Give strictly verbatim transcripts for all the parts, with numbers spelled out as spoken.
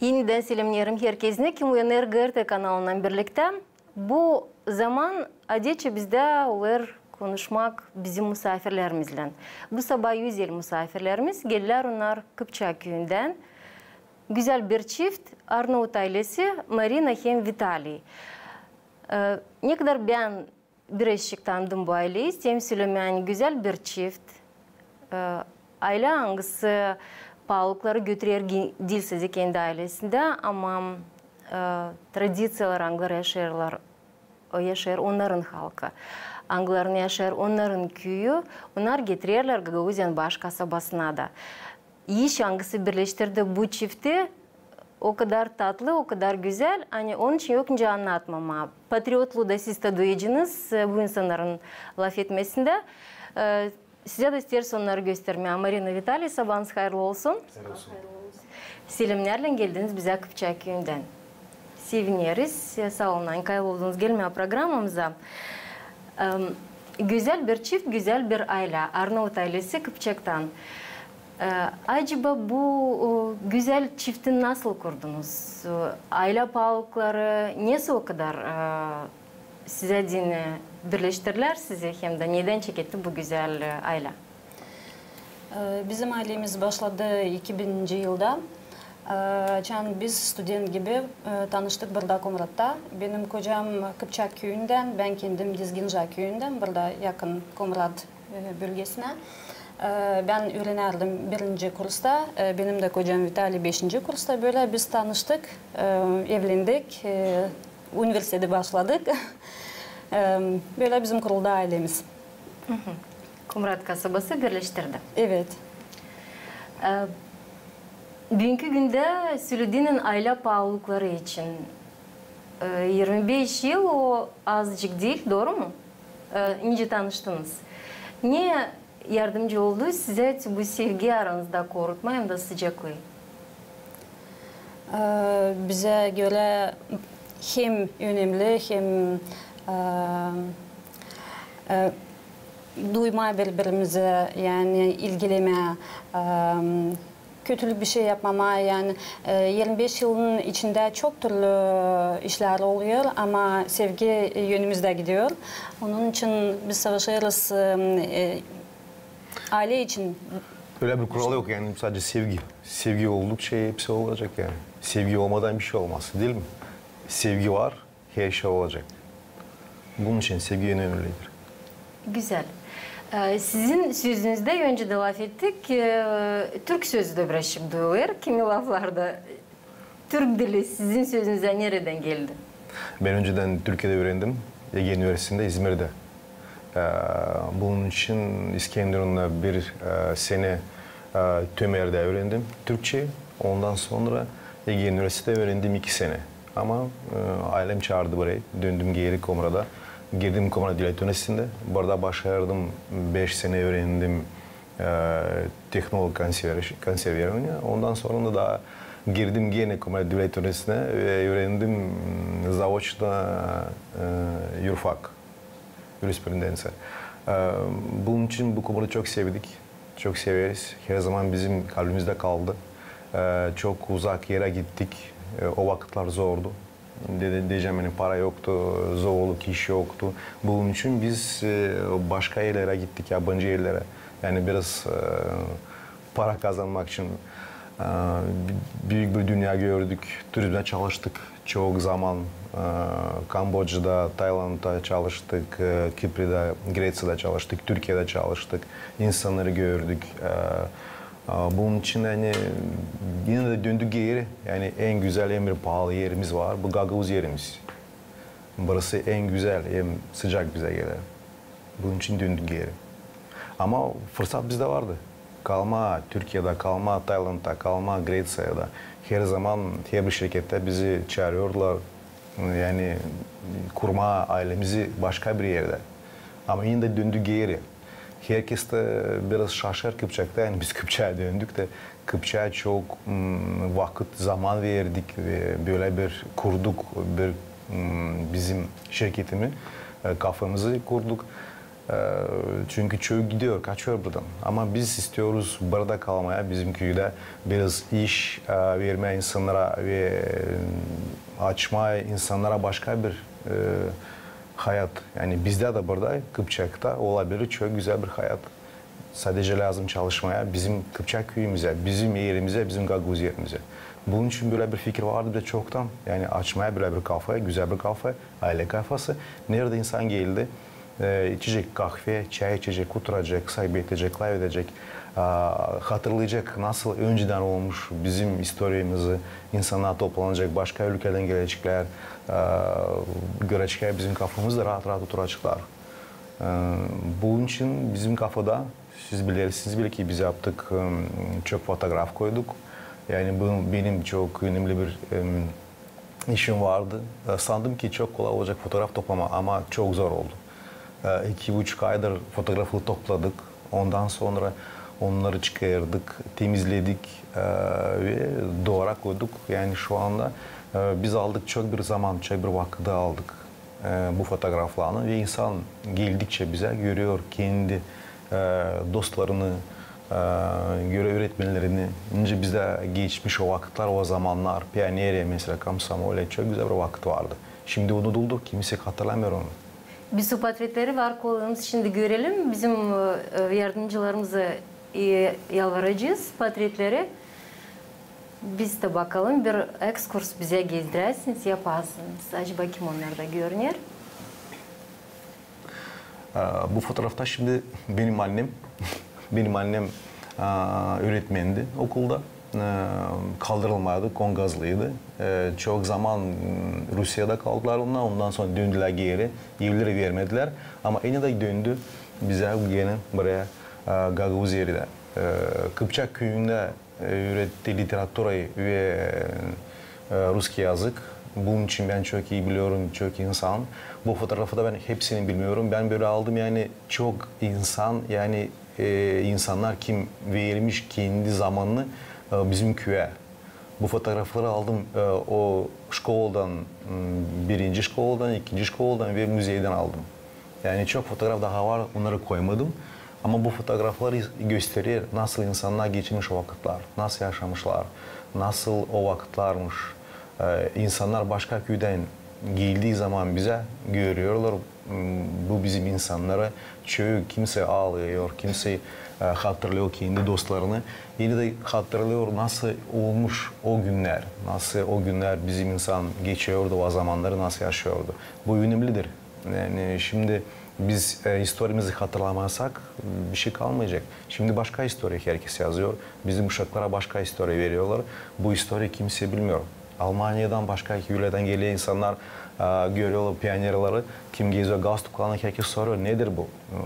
İndän selemneerim herkeznä, kim uyanêr GRT kanalınnan birliktä. Bu zaman adetçä bizdä olêr konuşmak bizim musaafirlerimizlän. Bu sabaa özel musaafirlerimiz geldilär, onnar Kıpçak küüyündän. Gözäl bir çift, Arnavut aylesi, Marina hem Vitaliy. E, ne kadar bän birazcık tanıdım bu ayleyi, isteerim sölemää, ani gözäl bir çift. E, aylä, angısı paalılıkları götürer, diil sade kendi aylesindä, ama, e, tradiţiyalar, angıları yaşêêrlar, e, yaşêêr onnarın halkı, angılarını yaşêêr onnarın küüyü, onnar getirerlär Gagauziyanın baş kasabasına da. İş, angısı birleştirdi bu çifti, o kadar tatlı, o kadar gözäl, ani onun için yok nicä annatmamaa. Patriotluuyu da siz tadıyacınız, e, bu insannarın lafetmesindä. E, sizä dä isteeriz onnarı göstermää. Marina, Vitaliy, sabaanız hayırlı olsun. Hayırlı olsun. Selemnärlän geldiniz bizä Kıpçak küüyündän. Sevineriz. Saa olun, ani hayırlı oldunuz gelmää programamıza. Em, gözäl bir çift, gözäl bir aylä. Arnavut aylesi Kıpçaktan. E, acaba bu, o, gözäl çifti nasıl kurdunuz? E, aylä paalılıkları nesoy o kadar, e, sizä deyni birleştirdilär sizi hem dä nedän çeketti bu gözäl, e, aylä? E, bizim aylemiz başladı iki bininci yılda. E, açan biz student gibi, e, tanıştık burada Komratta. Benim kocam Kıpçak küüyündän, bän kendim Dizginca küüyündän, burada yakın Komrat e, bölgesinä. E, bän üürenärdim birinci kursta, e, benim dä kocam Vitaliy beşinci kursta. Bölä biz tanıştık, e, evlendik, e, universitede başladık. E, bölä bizim kuruldu aylemiz. Komrat kasabası birleştirdi. Evet. E, büünkü gündä sölediniz aylä paalılıkları için. E, irmi beş yıl o azıcık diil, dooru mu? E, nicä tanıştınız? Ne yardımcı oldu sizä bu sevgi aranızda korutmaa hem dä sıcaklıı? E, bizä görä hem önemli, hem, e, e, duymaa biri-birimizä, yani ilgilemää, e, kötülük bir şey yapmamaa, yani, e, irmi beş yılın içindä çok türlü işlär oluyor, ama sevgi önümüzdä gidiyor. Onun için biz savaşêrız, e, e, aylä için. Ölä bir kural yok, yani, sadä sevgi. Sevgi oldukça hepsi olacek, yani. Sevgi olmadan bir şey olmaz, diil mi? Sevgi var, her şey olacek. Bunun için sevgi en önemlidir. Gözäl. E, sizin sözünüzdä, öncä dä lafettik, e, türk sözü dä birazcık duyulêr kimi laflarda. Türk dili sizin sözünüzä neredän geldi? Bän öncedän Türkiyedä üürendim, Ege Üniversitesindä, İzmirdä. E, bunun için İskenderun'da bir, e, sene, e, TÖMER'dä üürendim türkçeyi. Ondan sora Ege Üniversitesindä üürendim iki sene. Ama, e, aylem çaardı burayı. Döndüm geeri Komrada. Girdim Komrat Devlet Üniversitesindä. Burada başardım, beş sene üürendim, e, tehnolog konserv-, konservirovaniyä. Ondan sora da girdim genä Komrat Devlet Üniversitesindä ve üürendim, m, zaoçno, e, yurfak, yurisprudenţiya. E, bunun için bu Komratı çok sevdik. Çok severiz. Her zaman bizim kalbimizdä kaldı. E, çok uzak erä gittik. E, o vakıtlar zordu. De-, deyecäm, yani, para yoktu, zorluk, iş yoktu. Bunun için biz, e, başka erlerä gittik, yabancı erlerä. Yani biraz, e, para kazanmak için, e, bi-, büük bir dünnä gördük, turizmdä çalıştık çok zaman, e, Kamboçada, Taylandda çalıştık, e, Kiprda, Greţiyada çalıştık, Türkiyedä çalıştık, insannarı gördük. E, a, bunun için, yani, yine dä döndük geeri, yani, en gözäl, en bir paalı erimiz var, bu Gagauz erimiz. Burası en gözäl, en sıcak bizä geler. Bunun için döndük geeri. Ama fırsat bizdä vardı. Kalmaa Türkiyedä, kalmaa Taylandda, kalmaa Greţiyada. Her zaman, her bir şirkettä bizi çaarıyorlar, yani, kurmaa aylemizi başka bir erdä. Ama yine dä döndük geeri. Herkez dä biraz şaşêr Kıpçakta, yani biz Kıpçağa döndük dä, Kıpçağa çok, m, vakıt, zaman verdik ve bölä bir kurduk bir, m, bizim şirketimi, e, kafemizi kurduk. E, çünkü çoyu gidiyor, kaçıyor buradan. Ama biz istiyoruz burada kalmaya, bizim küüdä biraz iş, e, vermää insannara ve, e, açmaa insannara başka bir, e, hayat. Yani bizdä dä burada, Kıpçakta olabilir çok gözäl bir hayat. Sadece lääzım çalışmaa bizim Kıpçak küüyümüzä, bizim erimizä, bizim gagauz erimizä. Bunun için bölä bir fikir vardı bizä çoktan. Yani açmaa bölä bir kafe, gözäl bir kafe, aylä kafesi. Neredä insan geldi, e, içecek kahve, çay içecek, oturacek, sohbet edecek, lafedecek, a, hatırlayacek, nasıl öncedän olmuş bizim istoriyamızı, insannar toplanacek, başka ülkedän gelecekler, a, göreceklär bizim kafemizda, raat-raat oturaceklar. E, bunun için bizim kafada, siz bilersiniz, belki biz yaptık, e, çok fotograf koyduk. Yani bu benim çok önemli bir, e, işim vardı. E, sandım ki çok kolay olacak fotograf toplamaa, ama çok zor oldu. E, iki buçuk aydır fotografı topladık. Ondan sonra onnarı çıkardık, temizledik, e, ve duvara koyduk. Yani şu anda, e, biz aldık çok bir zaman, çok bir vakıdı aldık, e, bu fotograflarını ve insan geldikçe bizä görüyor kendi, e, dostlarını, e, görüyor öğretmenlerini. Nicä bizdä geçmiş o vakıtlar, o zamannar, pioneriya mesela, komsomolä, çok gözäl bir vakıt vardı. Şimdi unuduldu, kimsey hatırlamêêr onu. Biz o portretleri var kolumuzda, şimdi görelim. Bizim, e, yardımcılarımızı, e, yalvaracez portretleri. Biz dä bakalım, bir ekskurs bizä gezdiräsiniz, yapasınız. Acaba kim onnarda görüner? E, bu fotografta şimdi benim annem, benim annem, e, öğretmendi okulda. E, kaldırılmadı, kongazlıydı. E, çok zaman, m, Rusiyada kaldılar onnar, ondan sonra döndülär geeri, evleri vermedilär. Ama enä dä döndü bizä genä buraya, e, Gagauz Eridä. E, Kıpçak küüyündä, e, üüretti literaturayı ve, e, russkiy yazık. Bunun için bän çok ii biliyorum çok insan. Bu fotografı da bän hepsini bilmiyorum. Bän bölä aldım, yani, çok insan, yani, e, insannar, kim vermiş kendi zamanını, e, bizim küüyä. Bu fotografları aldım, e, o şkoladan, m, birinci şkoladan, ikinci şkoladan ve müzeydän aldım. Yani çok fotograf daha var, onnarı koymadım. Ama bu fotograflar gösterer, nasıl insannar geçirmiş o vakıtlar, nasıl yaşamışlar, nasıl o vakıtlarmış. E, insannar başka küüdän geldii zaman bizä görüyorlar, m, bu bizim insannarı, çoyu, kimsey aalıyor, kimsey, e, hatırlıyor kendi dostlarını. Yine dä hatırlıyor, nasıl olmuş o günnär, nasıl o günnär bizim insan geçiyordu, o zamannarı nasıl yaşıyordu. Bu önemlidir. Yani şimdi biz, e, istoriyamızı hatırlamazsak, bir şey kalmayacak. Şimdi başka istoriya herkes yazıyor. Bizim uşaklara başka istoriya veriyorlar. Bu istoriya kimsey bilmiyor. Almaniyadan, başka küülerdan gelän insannar, e, görüyorlar pionerleri, kim geziyor galstuklarını, herkes soruyor, nedir bu? E,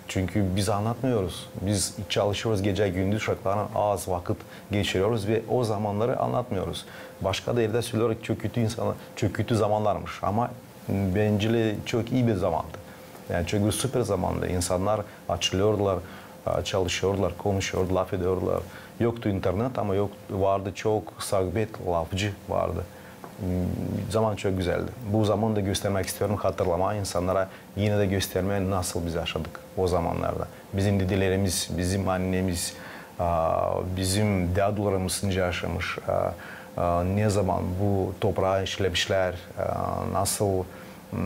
çünkü biz annatmıyoruz. Biz çalışıyoruz gecä-gündüz, uşaklarlan az vakıt geçiriyoruz ve o zamannarı annatmıyoruz. Başka da erdä sölüyorlar, çok kötü insannar, çok kötü zamannarmış. Ama bencä çok ii bir zamandı. Yani çok bir super zamandı. İnsannar açılıyordular, e, çalışıyordular, konuşuyordular, lafediyordular. Yoktu internet, ama yok, vardı çok sohbet, lafcı vardı. M, zaman çok gözäldi. Bu zamanı da göstermäk istiyorum, hatırlamaa insannara, yine dä göstermää, nasıl biz yaşadık o zamannarda. Bizim dedelerimiz, bizim annemiz, a, bizim dädularımız nicä yaşamış, a, a, ne zaman bu topraa işlemişlär, a, nasıl, m,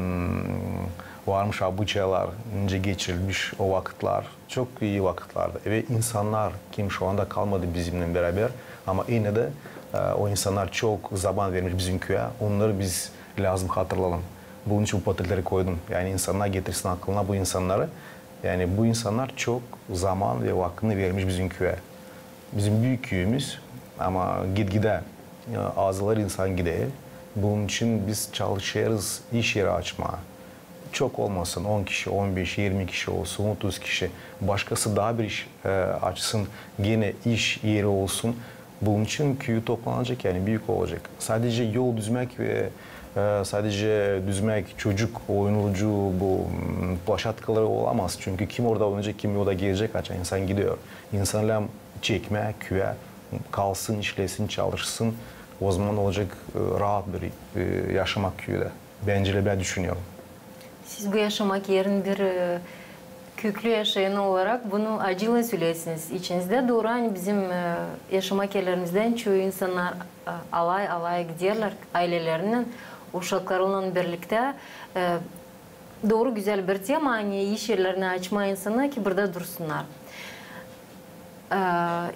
varmış obıçaylar, nicä geçirilmiş o vakıtlar. Çok ii vakıtlardı. Ve insannar, kim şu anda kalmadı bizimnän beraber, ama yine dä, e, o insannar çok zaman vermiş bizim küüyä, onnarı biz lääzım hatırlayalım. Bunun için bu portretleri koydum. Yani insannar getirsin aklına bu insannarı. Yani bu insannar çok zaman ve vakıtını vermiş bizim küüyä. Bizim büük küüyümüz, ama gitgidä, e, azalır insan gider. Bunun için biz çalışêrız iş eri açmaa. Çok olmasın, on kişi, on beş, irmi kişi olsun, otuz kişi. Başkası taa bir iş, e, açsın, genä iş eri olsun. Bunun için küü toplanacek, yani büük olacek. Sadece yol düzmäk ve, e, sadece düzmäk çocuk oyuncuu bu, m, ploşadkaları olamaz. Çünkü kim orada oynayacek, kim orada gezecek, açan insan gidiyor. İnsanı lääzım çekmää küüyä, kalsın, işlesin, çalışsın. O zaman olacek, e, raat bir, e, yaşamak küüdä. Bencä, bän düşünüyorum. Siz bu yaşamak erini bir, e, köklü yaşayan olarak bunu acıylan söleersiniz içinizdä. Dooru, ani bizim, e, yaşamak erlerimizdän çoyu insannar, e, alay-alay giderlär aylelerinnän, uşaklarınnan birliktä. E, dooru, gözäl bir tema, ani iş erlerini açmaa insana, ki burada dursunnar. E,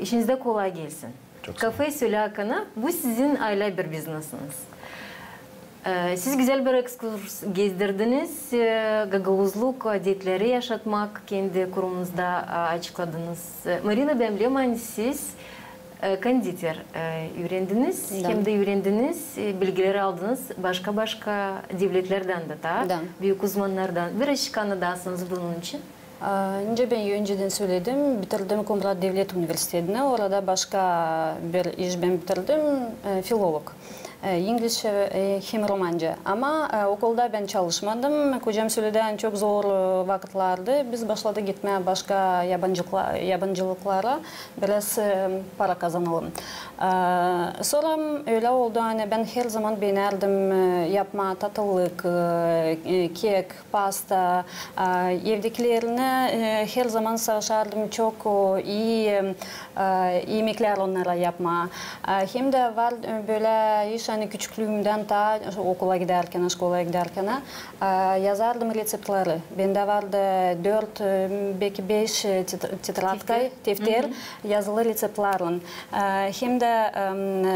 işinizdä kolay gelsin. Çok saa olun. Kafe Sölä Akana, bu sizin aylä bir biznesiniz. E, siz gözäl bir ekskurs gezdirdiniz, e, gagauzluk adetleri yaşatmak kendi kurumunuzda, e, açıkladınız. E, Marina, bän bilerim, ani siz, e, konditer, e, üürendiniz, hem dä üürendiniz, e, bilgileri aldınız başka-başka devletlerdän dä, taa büük uzmannardan. Biraz açıklanırsanız bunun için. A, nicä bän öncedän söledim, bitirdim Komrat devlet universitetini, orada başka bir iş bän bitirdim, e, filolog. E, İngilizçä, e, hem romanca. Ama, e, okulda bän çalışmadım. Kocam söledi, ani çok zor, e, vakıtlardı. Biz başladık gitmää başka yabancılıkla-, yabancılıklara, biraz, e, para kazanalım. E, sora ölä oldu, ani bän herzaman beenärdim, e, yapmaa tatlık, e, e, kek, pasta, e, evdekilerinä, e, herzaman savaşardım çok, o, ii, e, imeklär onnara yapmaa. E, hem dä var, e, bölä iş, ani küçüklüümdän taa okula gidärkänä, şkolaya gidärkänä, e, yazardım reţeptleri. Bendä vardı dört, e, beki beş, e, tet-, tetratka, tefter, yazılı reţeptlerlän. E, hem dä,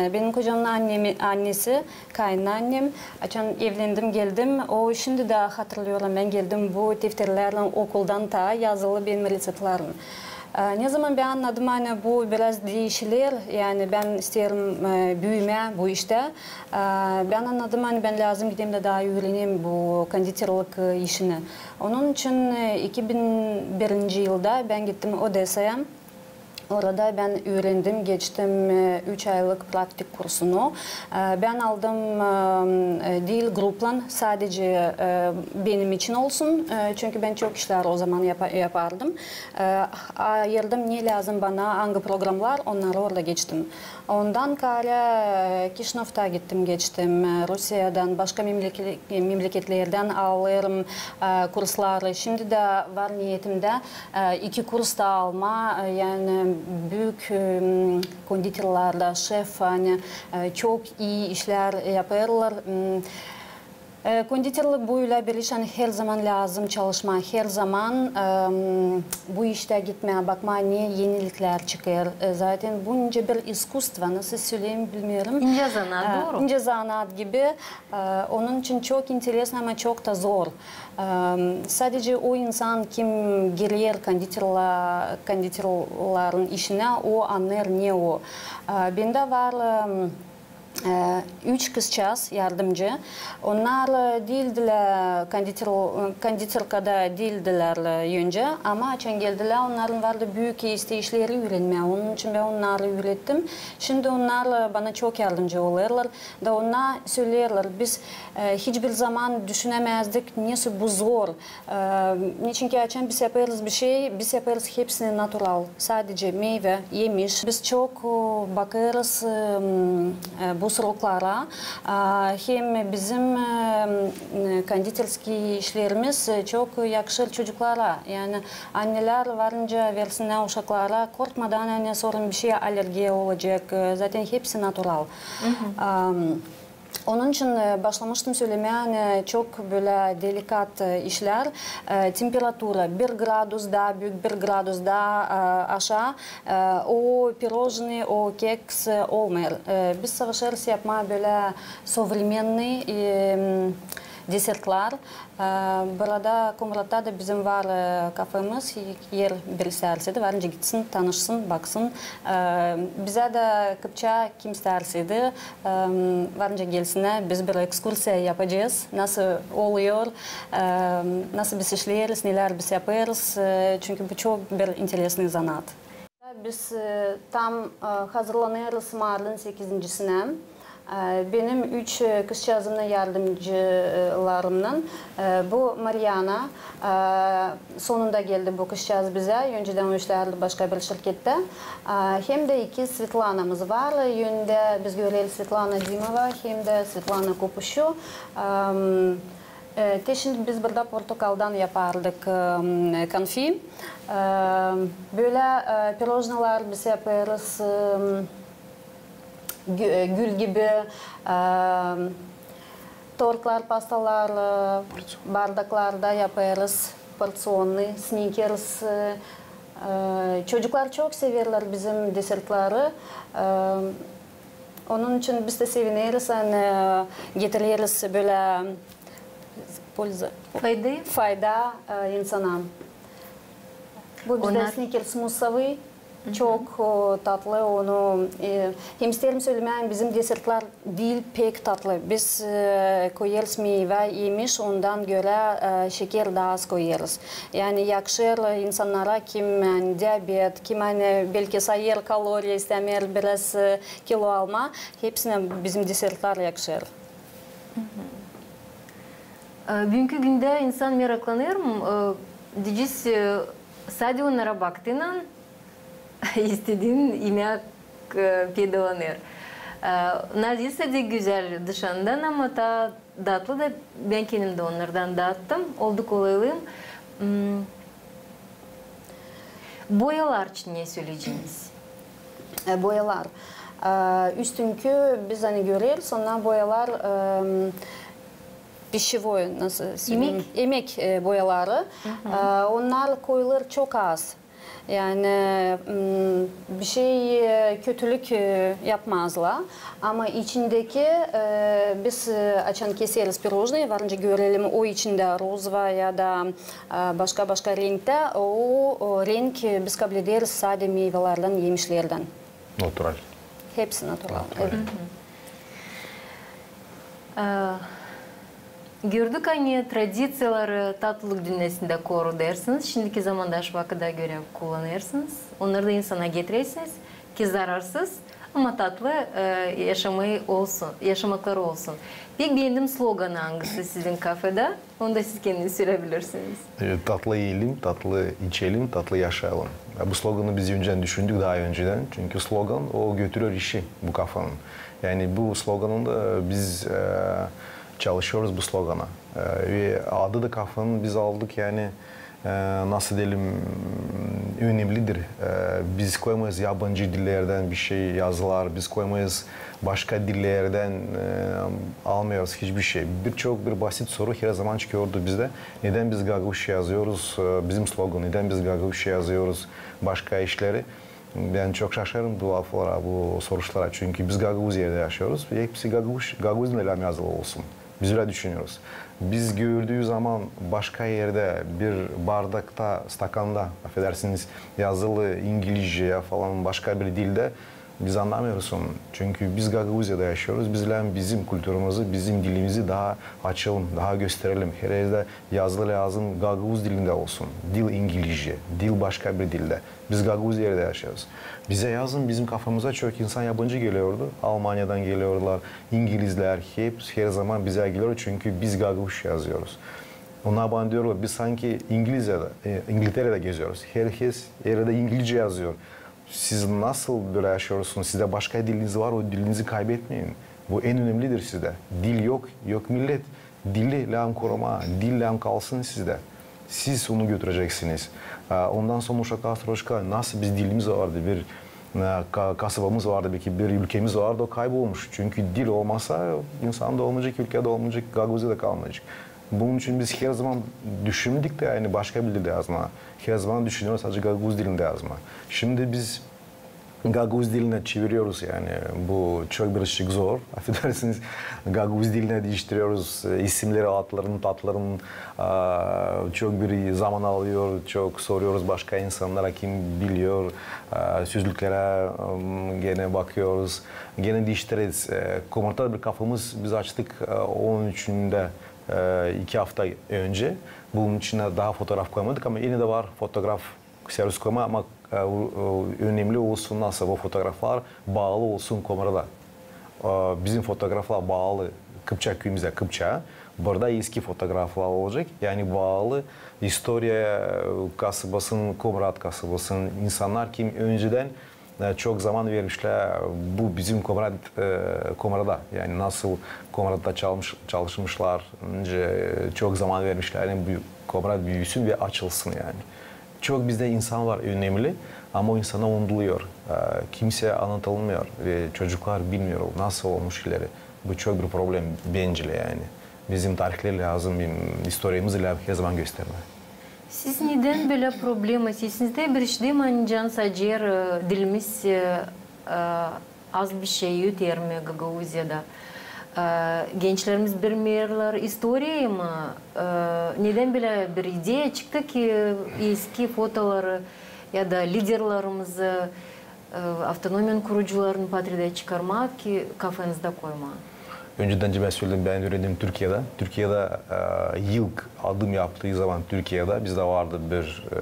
e, benim kocamın annemi, annesi, kaynannem, açan evlendim, geldim, o şindi dä hatırlêêrım, bän geldim bu tefterlärlän okuldan taa yazılı benim reţeptlerim. E, ne zaman bän annadım, ani bu biraz diişiler, yani bän isteerim, e, büümää bu iştä, e, bän annadım, ani bän lääzım gideyim dä taa üürenim bu konditerlik, e, işini. Onun için, e, iki bin birinci yılda bän gittim Odesaya. Orada bän üürendim, geçtim, e, üç aylık praktik kursunu. E, bän aldım, e, e, diil gruplan, sadece, e, benim için olsun, e, çünkü bän çok işlär o zaman yapa-, yapardım. E, ayırdım, ne lääzım bana, angı programlar, onnarı orada geçtim. Ondan kaarä, e, Kişinövtä gittim, geçtim, e, Rusiyadan, başka memleke-, memleketlerdän alêrım, e, kursları. Şindi dä var niyetimdä, e, iki kurs taa almaa, e, yani büük, e, m, konditerlär dä, şef, ani, e, çok ii işlär yapêrlar. M, e, konditerlik bu ölä bir iş, ani herzaman lääzım çalışmaa, herzaman, e, m, bu iştä gitmää, bakmaa, ne eniliklär çıkêr. E, zaten bu nicä bir iskusstvo, nasıl söleyim, bilmeerim. İncä zanaat, e, dooru. İncä zanaat gibi. E, onun için çok interesno, ama çok ta zor. E, sadece o insan, kim girer konditerla-, konditerların işinä, o annêêr, ne o. E, bendä var, e, e, üç kızçaaz yardımcı. Onnar, e, diildilär konditer-, konditerkada diildilär, e, öncä, ama açan geldilär, onnarın vardı büük isteyişleri üürenmää. Onun için bän onnarı üürettim. Şindi onnar, e, bana çok yardımcı olêrlar. Da onnar söleerlär, biz, e, hiçbir zaman düşünämäzdik, nesoy bu zor. E, neçinki açan biz yapêrız bir şey, biz yapêrız hepsini natural. Sadece meyvä, emiş. Biz çok, e, bakêrız, e, m, e, bu sroklara. E, hem bizim, e, m, konditerski işlerimiz, e, çok yakışêr çocuklara. Yani annelär varınca versinnär uşaklara, korkmadan, ani sora bir şey alergiya olacek. E, zaten hepsi natural. Am, Onun için, e, başlamıştım sölemää, ani çok bölä delikat, e, işlär. E, temperatura bir gradus taa büük, bir gradus taa, e, aşaa, e, o pirojnıy, o keks, e, olmêêr. E, biz savaşêrız yapmaa bölä sovremennıy, e, m, desertlar. E, burada Komratta da bizim var, e, kafemiz, eer biri istärseydi, varınca gitsin, tanışsın, baksın. E, bizä dä Kıpçaa kim istärseydi, e, varınca gelsinnär, biz bir ekskursiya yapacez, nasıl oluyor, e, nasıl biz işleeriz, nelär biz yapêrız, e, çünkü bu çok bir interesnıy zanaat. Biz, e, tam, e, hazırlanêrız martın sekizincisinä. E, benim üç, e, kızçaazımnıy yardımcılarımnan, e, bu Mariana, e, sonunda geldi bu kızçaaz bizä, öncedän o işlärdi başka bir şirkettä. E, hem dä iki Svetlanamız var, öndä biz göreriz Svetlana Dimova, hem dä Svetlana Kopuşu. Em, E, te şindi biz burada portakaldan yapardık, e, konfi. E, bölä, e, pirožnılar biz yapêrız, e, gü-, e, gül gibi, e, tortlar, pastalar, e, bardaklarda yapêrız, porţionnıy, snikers. E, e, çocuklar çok severlär bizim desertları. E, onun için biz dä sevineriz, ani getireriz bölä польза, fayda, fayda, e, insana. Bu bizdä snikers musavıy, çok, e, tatlı, onu, e, hem isteerim sölemää, bizim desertlar diil pek tatlı. Biz, e, koyêrız meyvä, emiş, ondan görä, e, şeker taa az koyêrız. Yani yakışêr insannara, kim, ani diabet, kim, ani belki sayêr kaloriya, istämeer biraz, e, kilo almaa, hepsinä bizim desertlar yakışêr. E, büünkü gündä insan meraklanêr, e, deyecez, e, sade onnara baktıynan istediin imäk, e, peydalanêr. E, nazisadä gözäl dışından, ama taa datlı da, bän kendim dä onnardan dattım, oldu kolaylıyım. M, boyalar için ne söleyeceniz? E, boyalar. E, üstünkü biz ani göreriz, onnar boyalar, e, пищевой, nasıl sölemää? İmek. İmek, e, boyaları. E, onnar koyulêr çok az. Yani, m, bişey, e, kötülük, e, yapmazlar. Ama içindeki, e, biz, e, açan keseriz pirožnıy, var nicä görelim, o içindä rozova ya da, e, başka-başka renktä, o, o renk, e, biz kablederiz sade meyvelerdän, emişlerdän. Natural. Hepsi natural. Natural. Evet. E, gördük, ani tradiţiyaları tatlılık dünnäsindä koruyêrsınız, şindiki zamanda aşvakıda görä kullanêrsınız, onnarı da insana getirersiniz, ki zararsız, ama tatlı, e, yaşamayı olsun, yaşamakları olsun. Pek beendim sloganı, angısı sizin kafedä, onu da siz kendiniz söläbilirsiniz. E, tatlı iyelim, tatlı içelim, tatlı yaşayalım. Ya, bu sloganı biz öncedän düşündük, taa öncedän. Çünkü slogan, o götürür işi bu kafanın. Yani bu sloganın da biz, e, çalışıyoruz bu slogana. E, ve adı da kafanın biz aldık, yani, e, nasıl deyelim, önemlidir. E, biz koymayız yabancı dillerdän bişey yazılar, biz koymayız başka dillerdän, e, almıyoruz hiçbir şey. Birçok bir basit soru her zaman çıkıyordu bizdä. Neden biz gagauzça yazıyoruz, e, bizim slogan, neden biz gagauzça yazıyoruz başka işleri? Bän çok şaşêrım bu laflara, bu soruşlara. Çünkü biz Gagauziyada yaşıyoruz ve hepsi Gagauz, Gagauz dilindä yazılı olsun. Biz ölä düşünüyoruz. Biz gördüü zaman başka erdä bir bardakta, stakanda, afedersiniz, yazılı ingilizcä ya falan başka bir dildä, biz annamıyoruz onu. Çünkü biz Gagauziyada yaşıyoruz. Biz lääzım bizim kulturumuzu, bizim dilimizi taa açalım, taa gösterelim. Her erdä yazılı lääzım gagauz dilindä olsun. Diil ingilizcä, diil başka bir dildä. Biz Gagauziyada yaşıyoruz. Bizä yazın, bizim kafamıza çok insan yabancı geliyordu. Almaniyadan geliyorlar, ingilizlär, hep, her zaman bizä geliyor, çünkü biz gagauzça yazıyoruz. Onnar bana diyorlar, biz sanki İngilizce'de, e, İngiltere'de geziyoruz. Herkes her erdä ingilizcä yazıyor. Siz nasıl bölä yaşıyorsunuz? Sizdä başka diliniz var, o dilinizi kaybetmeyin. Bu en önemlidir sizdä. Dil yok, yok millet. Dili lääzım korumaa, dil lääzım kalsın sizdä. Siz onu götürecäksiniz. E, ondan sora uşaklar soruyor, nasıl biz dilimiz vardı, bir, e, ka-, kasabamız vardı, belki bir ülkemiz vardı, o kaybolmuş. Çünkü dil olmasa, insan da olmayacak, ülke dä olmayacak, Gagauziya da kalmayacak. Bunun için biz her zaman düşündük dä, yani, başka bir dilde yazmaa. Her zaman düşünüyoruz sadece gagauz dilinde yazmaa. Şimdi biz gagauz diline çeviriyoruz, yani bu çok bir şey zor, afedersiniz. Gagauz diline diiştiriyoruz, e, isimleri, adların, tatların, a, çok bir zaman alıyor, çok soruyoruz başka insannara, kim biliyor, a, sözlüklere, m, genä bakıyoruz, genä diiştireriz. E, Komorta bir kafamız biz açtık, e, on üçündä, e, iki afta öncä. Bunun için taa fotograf koymadık, ama ene dä var fotograf servis koymaa, ama, e, o, o, önemli olsun nasıl bu fotograflar baalı olsun Komorada. E, bizim fotograflar baalı Kıpçak küüyümüzä, Kıpçağa. Burada eski fotograflar olacek, yani baalı istoriya, e, kasabasının, Komrat kasabasının insannar, kim öncedän, E, çok zaman vermişlär bu bizim Komrat, e, Komrada. Yani nasıl Komrat'ta çalmış, çalışmışlar, önce çok zaman vermişlär, yani bu Komrat büyüsün ve açılsın yani. Çok bizde insan var önemli, ama o insana unutuluyor. E, kimseye anlatılmıyor ve çocuklar bilmiyor nasıl olmuş ileri. Bu çok bir problem bencil yani. Bizim tarihleri lääzım, bizim istoriyamızı lääzım her zaman göstermää. Siz nedän bölä problema? Sesinizdä bir şey deyim, ani can sacer, e, dilimiz, e, e, az bir şey öter mi Gagauziyada? E, gençlerimiz bilmeerlär istoriyayı mı? E, nedän bölä bir ideya çıktı ki eski fotoları ya da liderlerimizi, e, avtonomiyanın kurucularını portredä çıkarmaa ki kafenızda koymaa? Önceden dä bän söledim, bän üürendim Türkiyedä. Türkiyedä, e, ilk adım yaptıı zaman Türkiyedä bizdä vardı bir, e,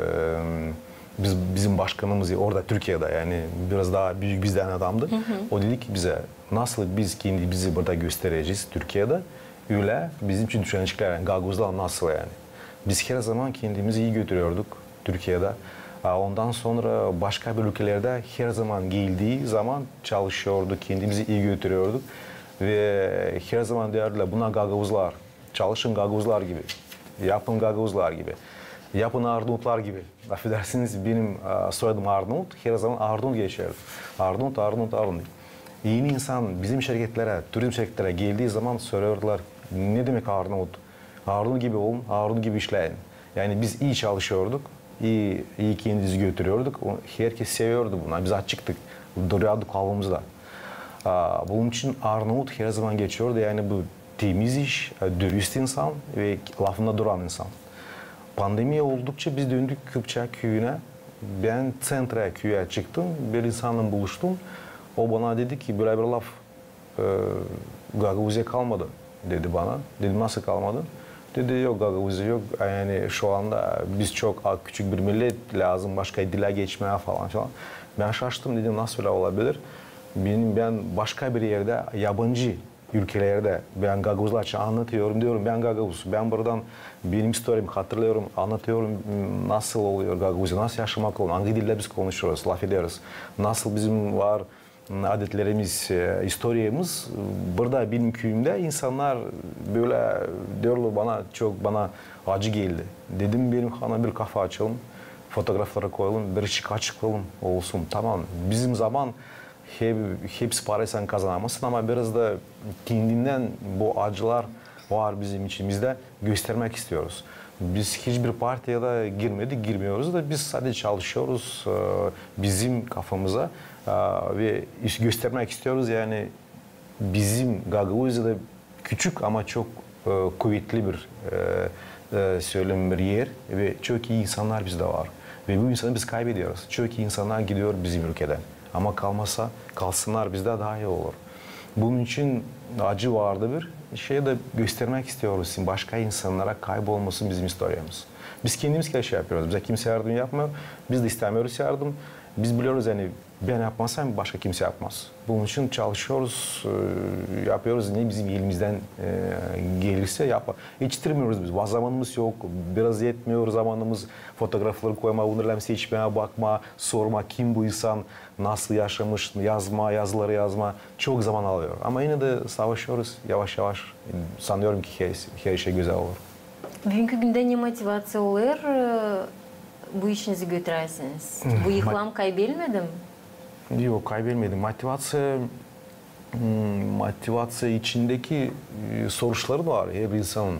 biz, bizim başkanımız orada Türkiyedä, yani biraz taa büük bizdän adamdı. O dedi ki bizä, nasıl biz kendimizi burada gösterecez Türkiyedä, ölä bizim için düşünecekler, yani gagauzlar nasıl yani. Biz her zaman kendimizi ii götürüyorduk Türkiyedä. A, ondan sora başka bir ülkelerdä her zaman geldii zaman çalışıyorduk, kendimizi ii götürüyorduk. Ve her zaman deerlär, bunnar gagauzlar, çalışın gagauzlar gibi, yapın gagauzlar gibi, yapın arnavutlar gibi. Afedersiniz, benim, a, soyadım Arnavut, her zaman Arnavut geçerdi. Arnavut, Arnavut, Arnavut. Eni insan bizim şirketlerä, turizm şirketlerä geldii zaman sorêrdılar, ne demek Arnavut? Arnavut gibi olun, Arnavut gibi işleyin. Yani biz ii çalışıyorduk, ii, ii kendimizi götürüyorduk. O, herkez seviyordu bunu. Biz açıktık, duruyorduk alnımızda. A, bunun için Arnavut her zaman geçiyordu. Yani bu temiz iş, e, dürüst insan ve lafında duran insan. Pandemiya oldukça biz döndük Kıpçak küüyünä. Bän Centra küüyä çıktım, bir insannan buluştum. O bana dedi ki, bölä bir laf, e, Gagauziya kalmadı, dedi bana. Dedim, nasıl kalmadı? Dedi, yok, Gagauziya yok. Yani şu anda biz çok a-, küçük bir millet, lääzım başka dilä geçmää falan filan. Bän şaştım, dedim, nasıl ölä olabilir? Benim, bän başka bir erdä, yabancı ülkelerdä bän gagauzlarça annatıyordum, diyorum, bän gagauz, bän buradan, benim istoriyamı hatırlıyorum, annatıyordum, m, nasıl oluyor Gagauziya, nasıl yaşamak oluyor, angı dildä biz konuşuruz, lafederiz, nasıl bizim var, m, adetlerimiz, e, istoriyamız. Burada, benim küüyümdä insannar bölä diyorlar bana, çok bana acı geldi. Dedim, benim hanım, bir kafa açalım, fotografları koyalım, bir şey açıklayalım, olsun, tamam. Bizim zaman hep, hepsi paraylan kazanamazsın, ama biraz da kendindän bu acılar var bizim içimizdä, göstermäk istiyoruz. Biz hiçbir partiyada girmedik, girmiyoruz da biz sadece çalışıyoruz, e, bizim kafamıza, e, ve is-, göstermäk istiyoruz, yani bizim Gagauziyada küçük, ama çok, e, kuvetli bir, e, e, söyleyim, bir er ve çok ii insannar bizdä var. Ve bu insanı biz kaybediyoruz. Çok ii insannar gidiyor bizim ülkedän. Ama kalmasa, kalsınnar bizdä, taa ii olur. Bunun için acı vardı bir şey dä göstermäk istiyoruz, başka insannara kaybolmasın bizim istoriyamız. Biz kendimiz her şey yapıyoruz. Bizä kimsä yardım yapmıyor. Biz dä istämiyoruz yardım. Biz biliyoruz, yani bän yapmasam, başka kimsä yapmaz. Bunun için çalışıyoruz, e, yapıyoruz, ne bizim elimizdän, e, gelirsä yapa-, etiştirmiyoruz biz. Va-, zamanımız yok, biraz etmiyor zamanımız fotografları koymaa, bunları seçmää, bakmaa, sormaa, kim bu insan, nasıl yaşamış, yazmaa, yazıları yazmaa. Çok zaman alıyor. Ama yine dä savaşıyoruz, yavaş-yavaş. Sanıyorum ki her, her şey gözäl olur. Büünkü gündä ne motivaţiya olêr, e, bu işinizi götüräsiniz? Bu yıklam kaybelmedi mi? Yok, kaybelmedi. Motivaţiya, m, motivaţiya içindeki, e, soruşları var her insanın.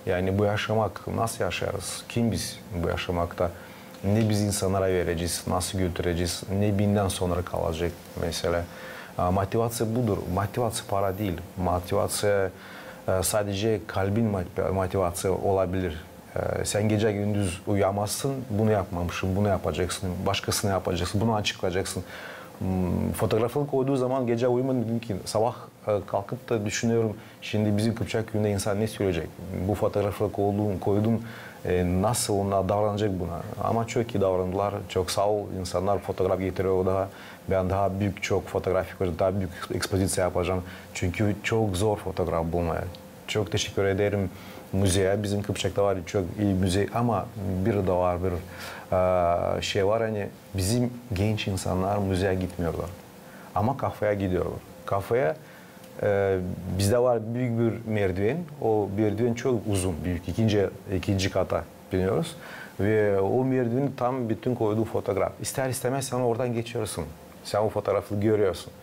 Yani bu yaşamak, nasıl yaşêêrız? Kim biz bu yaşamakta? Ne biz insannara verecez, nasıl götürecez, ne bindän sora kalacek mesela. A, motivaţiya budur. Motivaţiya para diil. Motivaţiya, e, sadece kalbin mot-, motivaţiya olabilir. E, sän gecä-gündüz uyuyamazsın, bunu yapmamışın, bunu yapacaksın, başkasına yapacaksın, bunu açıklayacaksın. M, fotograflık olduğu zaman gecä uyuman mümkün. Sabah, e, kalkıp da düşünüyorum, şimdi bizim Kıpçak küüyündä insan ne söyleyecek? Bu fotograflık oldum, koydum, e, nasıl onnar davranacek buna? Ama çok ii davrandılar, çok saa ol, insannar fotograf getiriyor daha. Bän daha büük, çok fotografik, daha büük ekspoziţiya yapacam. Çünkü çok zor fotograf bulmaa. Çok teşekkür ederim müzeye. Bizim Kıpçakta var çok iyi müze, ama bir de var bir e, şey var, hani bizim genç insanlar müzeye gitmiyorlar. Ama kafaya gidiyorlar. Kafaya e, bizde var büyük bir merdiven. O merdiven çok uzun, büyük. İkinci, ikinci kata biniyoruz. Ve o merdiveni tam bütün koydu fotoğraf. İster istemez sen oradan geçiyorsun. Sen o fotoğrafı görüyorsun.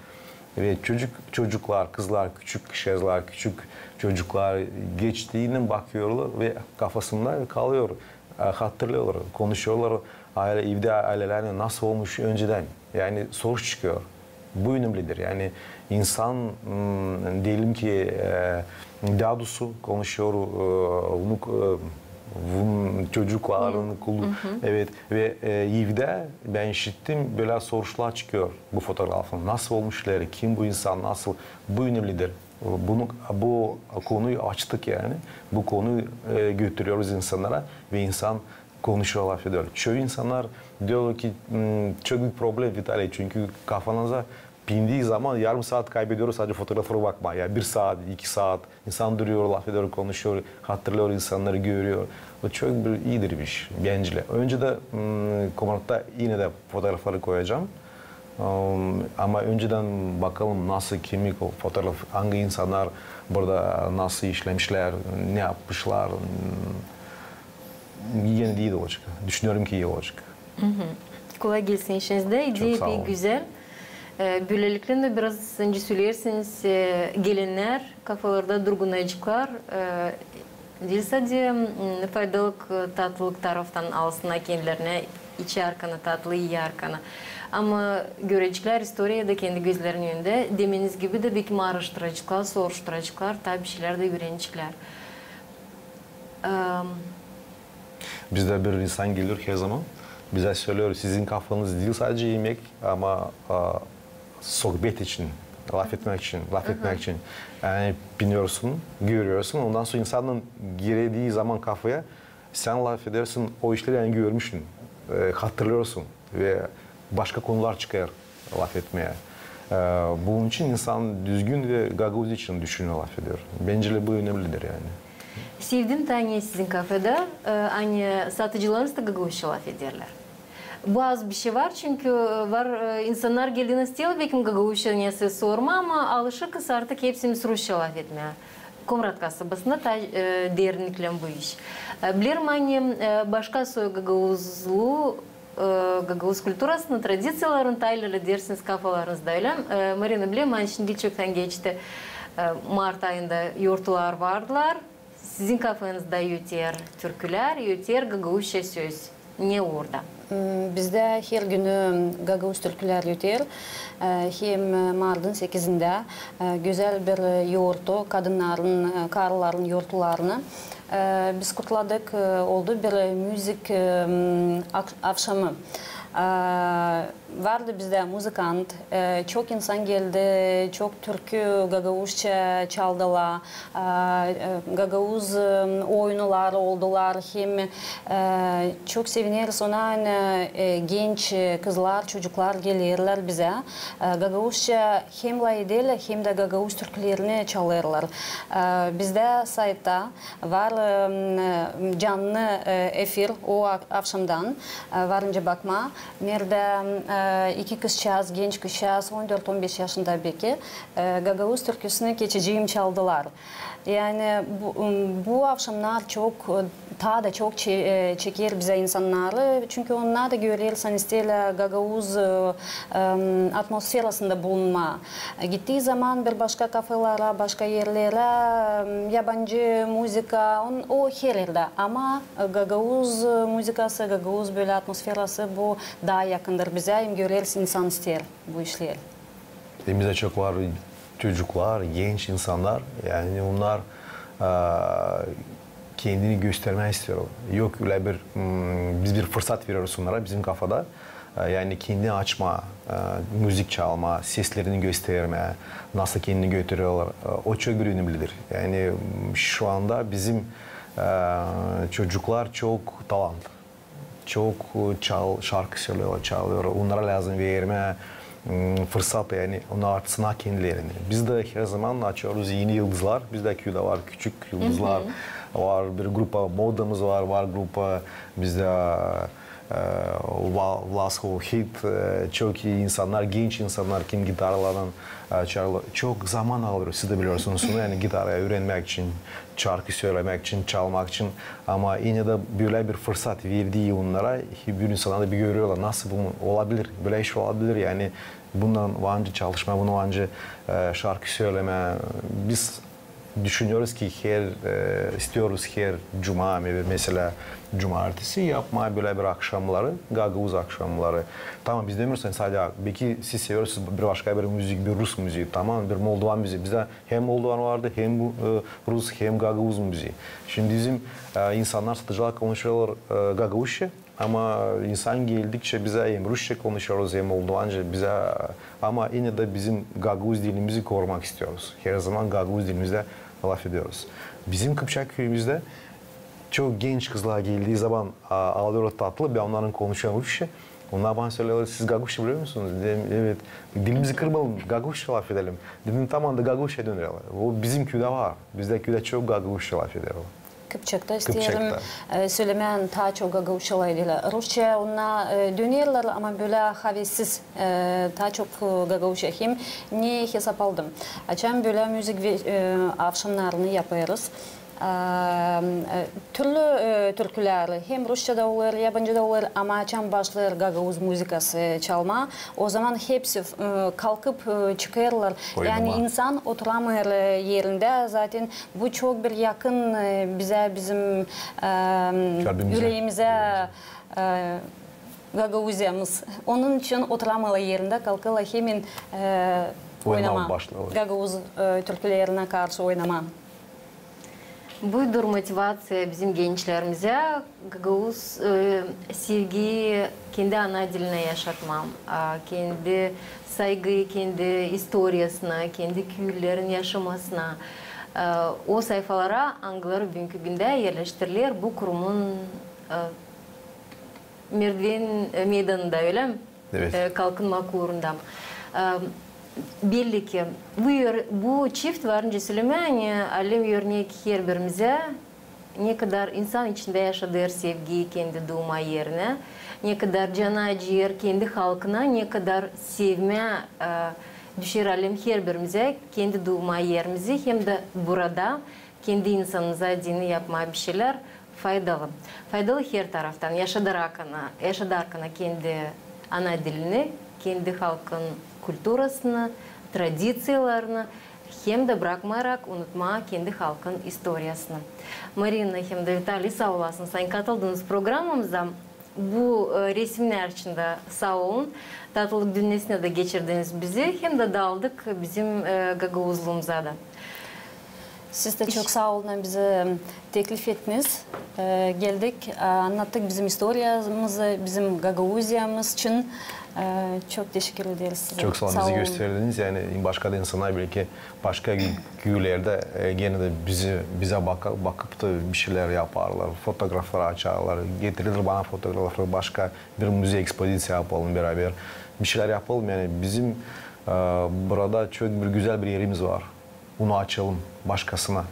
Ve çocuk, çocuklar, kızlar, küçük kızlar, küçük çocuklar geçtiğini bakıyorlar ve kafasında kalıyor. E, hatırlıyorlar, konuşuyorlar. Aile, evde ailelerle nasıl olmuş önceden. Yani soruş çıkıyor. Bu önemlidir. Yani insan, m, diyelim ki, e, dadusu konuşuyor, e, vnuk, e, vn-, çocukların kulu. Evet, ve e, evde ben işittim, böyle soruşlar çıkıyor bu fotoğrafın. Nasıl olmuşlar, kim bu insan, nasıl? Bu önemlidir. Bunu, bu konuyu açtık yani. Bu konuyu e, götürüyoruz insanlara ve insan konuşuyor, lafediyor. Çoğu insanlar diyor ki, "Hmm, çok büyük problem, Vitaliy, çünkü kafanıza bindiği zaman yarım saat kaybediyoruz sadece fotoğraflara bakma." Ya bir saat, iki saat insan duruyor, lafediyor, konuşuyor, hatırlıyor, insanları görüyor. O çok bir iyidir bir iş bence. Önce de hmm, komnatta yine de fotoğrafları koyacağım. Am, ama önceden bakalım nasıl, kimlik o fotoğraf, hangi insanlar burada nasıl işlemişler, ne yapmışlar. Hmm, yine de iyi olacak. Düşünüyorum ki iyi olacak. Kolay gelsin işinizde. İdeya pek gözäl. E, bölelikle biraz önce söleersiniz, e, gelenär kafalarda durgunayaceklar. E, diil sade m, faydalık, e, tatlılık taraftan alsınnar kendilerinä, içärkeni tatlı, iyärkeni. Ama göreceklär istoriyayı da kendi gözlerinin önündä. Demeniz gibi dä, bekim, aaraştıraceklar, soruşturaceklar, taa bir şeylär dä üüreneceklär. Em, Bizdä bir insan gelir her zaman, bizä söleer, sizin kafanız diil sadece imek, ama a, sohbet için, lafetmäk için, lafetmäk için. Yani biniyorsun, görüyorsun, ondan sonra insanın girediği zaman kafaya, sen lafedersin, o işleri yani görmüşsün, e, hatırlıyorsun ve başka konular çıkar lafetmää. E, bunun için insan düzgün ve gagauz için düşünüyor, lafeder. Bence de bu önemlidir yani. Sevdim, ani sizin kafada, e, ani saatıcılarınız da gagauzça lafederlär. Bu az bir şey var, çünkü, e, var, e, insannar geldiinä isteerlär bekim gagauzça nesä sormaa, ama alışıkız artık hepsimiz rusça lafetmää. Komrat kasabasında taa, e, derinniklän bu iş. E, bilerim, ani, e, başka soy gagauzlu, e, gagauz kulturasını, tradiţiyalarını taa ilerledersiniz kafalarınızda, ölä mi? E, Marina, bilerim, ani şindi çoktan geçti, e, mart ayında yortular vardılar. Sizin kafanızda öter türkülär, öter gagauzça söz. Ne orada? M, bizdä her günü gagauz türkülär öter. E, hem, e, martın sekizindä, e, gözäl bir, e, yortu, kadınnarın, e, karıların yortularını, e, biz kutladık, e, oldu bir, e, müzik, e, m, ak-, avşamı. E, Vardı bizdä muzıkant, e, çok insan geldi, çok türkü gagauzça çaldılar, e, e, gagauz, e, oyunular oldular. Hem, e, çok sevineriz ona, ani, e, genç, e, kızlar, çocuklar gelerlär bizä. E, gagauzça hem lafederlär, hem dä gagauz türkülerini çalêrlar. E, bizdä saytta var, e, m, e, canlı, e, efir o a-, avşamdan, e, varınca bakmaa. Neredä, e, iki kızçaaz, genç kızçaaz, on dört on beş yaşında beki, e, gagauz türküsünü Keçeciyim çaldılar. Yani bu, m, bu avşamnar çok, e, taa da çok çe-, e, çeker bizä insannarı, çünkü onnar da görersin, isteerlär gagauz, e, em, atmosferasında bulunmaa. Gittiği zaman bir başka kafelara, başka erlerä, yabancı muzıka, on-, o her erdä. Ama gagauz muzıkası, gagauz bölä atmosferası, bu taa yakındır bizä, hem görersin, insan isteer bu işleri. Hem bizdä çok var çocuklar, genç insannar, yani onnar, e, kendini göstermää isteer. Yok ölä bir, m, biz bir fırsat veriyoruz onnara bizim kafada. E, yani kendini açmaa, e, müzik çalmaa, seslerini göstermää, nasıl kendini götürüyorlar. E, o çok bir önemlidir. Yani, m, şu anda bizim, e, çocuklar çok talantlı. Çok, e, çal-, şarkı söleerlär, çalêrlar. Onnara lääzım vermää, m, fırsat, yani onu artsınnar kendilerini. Biz dä herzaman açıyoruz eni yıldızlar. Bizdä küüdä var küçük yıldızlar, var bir grupa Modamız var, var grupa bizdä, e, Va-, Vlasov Hit, e, çok ii insannar, genç insannar, kim gitaralardan, e, çalêr. Çok zaman alêr, siz dä biliyorsunuz onu, yani gitarayı üürenmäk için, şarkı sölemää için, çalmaa için. Ama yine dä bölä bir fırsat verdii onnara, bir insannar da bir görüyorlar, nasıl bu olabilir, bölä iş olabilir, yani bundan var nicä çalışmaa, bundan var nicä, e, şarkı sölemää. Biz düşünüyoruz ki her, e, istiyoruz her cuma, me-, mesela cumartesi yapmaa bölä bir akşamları, gagauz akşamları. Tamam, biz demiyoruz, yani sadece, belki siz seviyorsunuz bir başka bir müzik, bir rus müziği, tamam, bir moldovan müziği. Bizdä hem moldovan vardı, hem bu, e, rus, hem gagauz müziği. Şimdi bizim, e, insannar satıcılar konuşuyorlar, e, gagauzça, ama insan geldikçä bizä hem rusça konuşuyoruz, hem moldovanca bizä, ama yine dä bizim gagauz dilimizi korumak istiyoruz. Her zaman gagauz dilimizdä lafediyoruz. Bizim Kıpçak küüyümüzdä çok genç kızlar geldii zaman, a, alêrlar tatlı, bän onnarın konuşuyorum rusça. Onnar bana söleerlär, siz gagauzça biliyor musunuz? Dedim, evet. Dilimizi kırmayalım, gagauzça lafedelim. Dedim, tamam da gagauzça dönelim. O bizim küüdä var. Bizdä küüdä çok gagauzça lafederlär. Kıpçakta isteerim, Kıpçakta. E, sölemää taa çok gagauzça lafederlär. Rusça onnar, e, dönerlär, ama bölä havessiz, e, taa çok, e, gagauzça. Hem ne hesap aldım. Açan bölä müzik ve, e, avşamnarını yapêrız. E, e, türlü, e, türküleri, hem rusça da olêr, yabancı da olêr, ama açan başlêêr gagauz muzıkası çalmaa, o zaman hepsi, e, kalkıp, e, çıkêrlar. Yani insan oturamêêr, e, erindä. Zaten bu çok bir yakın, e, bizä, bizim, e, üreemizä, e, Gagauziyamız. Onun için oturamêêrlar erindä, kalkêrlar hemen, e, oynamaa. Gagauz, e, türkülerinä karşı oynamaa. Buydur motivaţiya bizim gençlerimizä, gagauz, e, sevgiyi kendi ana dilinä yaşatmaa, a, kendi saygıyı kendi istoriyasına, kendi küülerin yaşamasına. E, o sayfalara, angıları büünkü gündä erleştiriler bu kurumun, e, merdiven, e, meydanında, ölä mi? Evet. E, kalkınmaa uurunda. E, belli ki, bu, bu çift var nicä sölemää, ani alem örnek herbirimizä, ne kadar insan içindä yaşadêr sevgiyi kendi duuma erinä, ne kadar canı acıyêr kendi halkına, ne kadar sevmää, e, düşer alem herbirimizä kendi duuma erimizi, hem dä burada kendi insanımıza deyni yapmaa bir şeylär faydalı. Faydalı her taraftan, yaşadarkan, yaşadarkan kendi ana dilini, kendi halkın kulturasını, tradiţiyalarını, hem dä brakmayarak unutmaa kendi halkın istoriyasını. Marina hem dä Vitaliy, saa olasınız, ani katıldıınız programamıza. Bu, e, resimnär için dä saa olun. Tatlılık dünnesinä dä geçirdiniz bizi, hem dä daldık bizim, e, gagauzluumuza da. Siz dä çok saa olun, ani bizi teklif ettiniz. E, geldik, e, annattık bizim istoriyamızı, bizim Gagauziyamız için. E, çok teşekkür ederiz sizä. Çok saa olun, bizi gösterdiniz. Yani başka da insannar belki başka kü-, küülerdä, e, genä dä bizi, bizä baka-, bakıp da bir şeylär yaparlar, fotografları açarlar, getirirlär bana fotografları, başka bir müzey ekspoziţiya yapalım beraber. Bir şeylär yapalım, yani bizim, e, burada çok bir gözäl bir erimiz var. Onu açalım başkasına.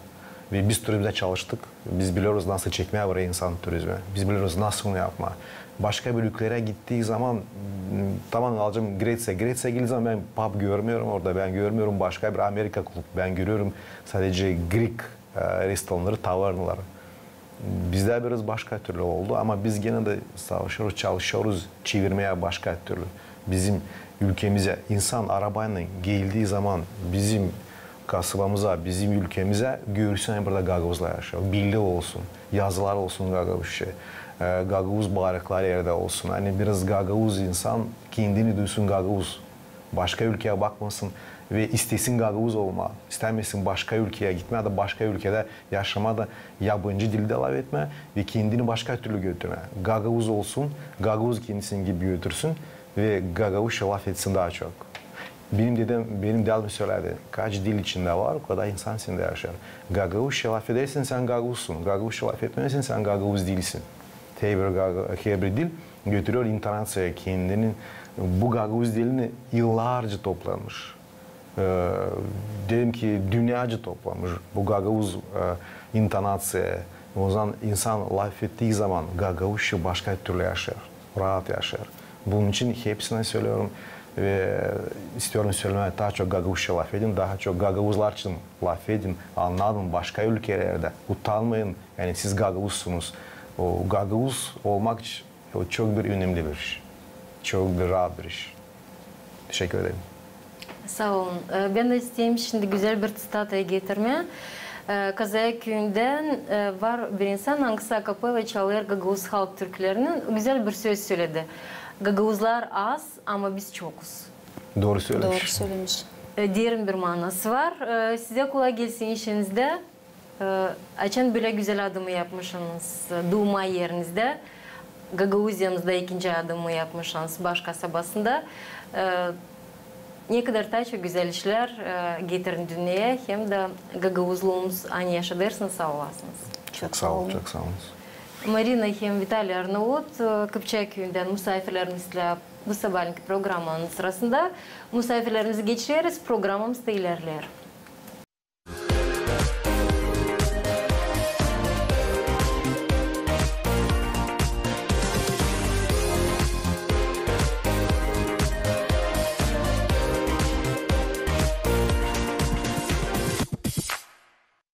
Ve biz turizmdä çalıştık. Biz biliyoruz nasıl çekmää burayı insan turizme. Biz biliyoruz nasıl onu yapmaa. Başka bir ülkelerä gittiği zaman, m, tamam, alacam Greţiya. Greţiya geldiği zaman bän pub görmüyorum orada. Bän görmüyorum başka bir Amerika klub. Bän görüyorum sadece Greek, e, restoranları, tavernaları. Bizdä biraz başka türlü oldu, ama biz genä dä savaşıyoruz, çalışıyoruz çevirmää başka türlü. Bizim ülkemizä insan arabaylan geldiği zaman bizim kasabamıza, bizim ülkemizä, görsün, ani burada gagauzlar yaşıyor. Belli olsun, yazılar olsun gagauzça, e, gagauz bayrıkları erdä olsun. Ani biraz gagauz insan kendini duysun gagauz. Başka ülkeyä bakmasın ve istesin gagauz olmaa. İstämesin başka ülkeyä gitmää ya da başka ülkedä yaşamaa da yabancı dildä lafetmää ve kendini başka türlü götürmää. Gagauz olsun, gagauz kendisini gibi götürsün ve gagauzça lafetsin taa çok. Benim dedäm, benim dädäm sölärdi, kaç dil içindä var, o kadar insan sendä yaşar. Gagauzça lafedersin, sän gagauzsun. Gagauzça lafetmeersin, sän gagauz diilsin. Herbir gaga-, herbir dil götürüyor intonaţiyayı, kendini Bu gagauz dilini yıllarca toplanmış. E, deyelim ki, dünnäcä toplanmış bu gagauz, e, intonaţiya. O zaman insan lafettiği zaman gagauzça başka türlü yaşêêr, raat yaşêêr. Bunun için hepsinä söleerim ve isteerim sölemää, taa çok gagauzça lafedin, taa çok gagauzlar için lafedin, annadın başka ülkelerdä. Utanmayın, yani siz gagauzsunuz. O gagauz olmak için o çok bir önemli bir iş. Çok bir raat bir iş. Teşekkür ederim. Saa olun. E, bän dä isteerim şindi gözäl bir ţitatayı getirmää. E, Kazayak küüyündän, e, var bir insan, angısı akapela çalêr gagauz halk türkülerini. Gözäl bir söz söledi. Gagauzlar az, ama biz çokuz. Dooru sölemiş. Dooru sölemiş. E, derin bir maanası var. E, sizä kolay gelsin işinizdä. E, açan bölä gözäl adımı yapmışınız, e, duuma erinizdä, Gagauziyamızda ikinci adımı yapmışınız, Baş kasabasında. E, ne kadar taa çok gözäl işlär, e, getirin dünneyä, hem dä gagauzluumuz ani yaşadêrsın, saa olasınız. Çok saa olun. Çok saa olun. Marina hem Vitaliy Arnaut, e, Kıpçak küüyündän musaafirlerimiz bu sabaalenki programmanın sırasında. Musaafirlerimizi geçireriz, programmamız da ilerleer.